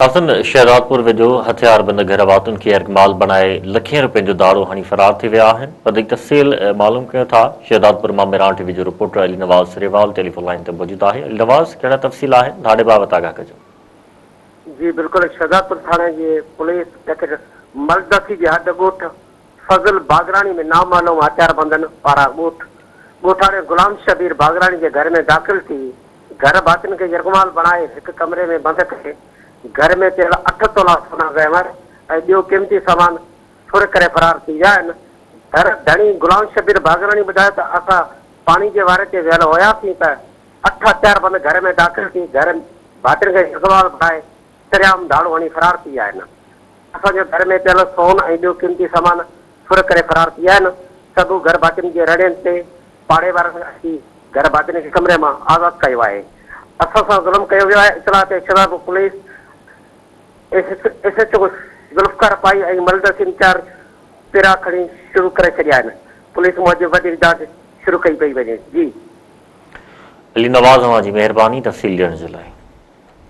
حسن شهدادپور ويجهو هٿياربند گهر واتن کي يرغمال بڻائي لکين روپين جو ڌاڙو هڻي فرار ٿي ويا آهن. وڌيڪ تفصيل معلوم ڪيون ٿا شهدادپور مان ميران ٽي وي جو reporter Ali Nawaz Sariwal telephone line تي موجود آهي. علي نواز ڪهڙا تفصيل آهن ڌاڙي بابت آگاهه ڪجو. جي بلڪل شهدادپور ٿاڻي جي پوليس پيڪيٽ ملدسي جي حد ڳوٺ فضل باگراڻي ۾ نامعلوم هٿياربندن پاران ڳوٺ ڳوٺاڻي غلام شبير باگراڻي جي گهر ۾ داخل ٿي گهر ڀاتين کي يرغمال بڻائي هڪ ڪمري ۾ بند ڪري گهر ۾ پيل اٺ تولا سونا زيور ۽ ٻيو قيمتي سامان ڦر ڪري فرار ٿي ويا آهن. گهر ڌڻي غلام شبير باگراڻي ٻڌايو ته اسان پاڻي جي واري تي ويل هياسين ته اٺ هٿياربند گهر ۾ داخل ٿي گهر ڀاتين کي يرغمال بڻائي سرعام ڌاڙو هڻي فرار ٿي ويا آهن. اسان جو گهر ۾ پيل سون ۽ ٻيو قيمتي سامان ڦر ڪري فرار ٿي ويا آهن. سڀ گهر ڀاتين جي رڙين تي پاڙي وارن اچي گهر ڀاتين کي ڪمري مان آزاد ڪيو آهي. اسان سان ظلم ڪيو ويو آهي. اطلاع تي Shahdadpur police S H O Zulfiqar Pai ۽ ملدس incharge پيرا کڻي شروع ڪري ڇڏيا آهن. پوليس موجب وڌيڪ جاچ شروع ڪئي پئي وڃي. جي. علي نواز اوهان جي مهرباني تفصيل ڏيڻ جي لاء.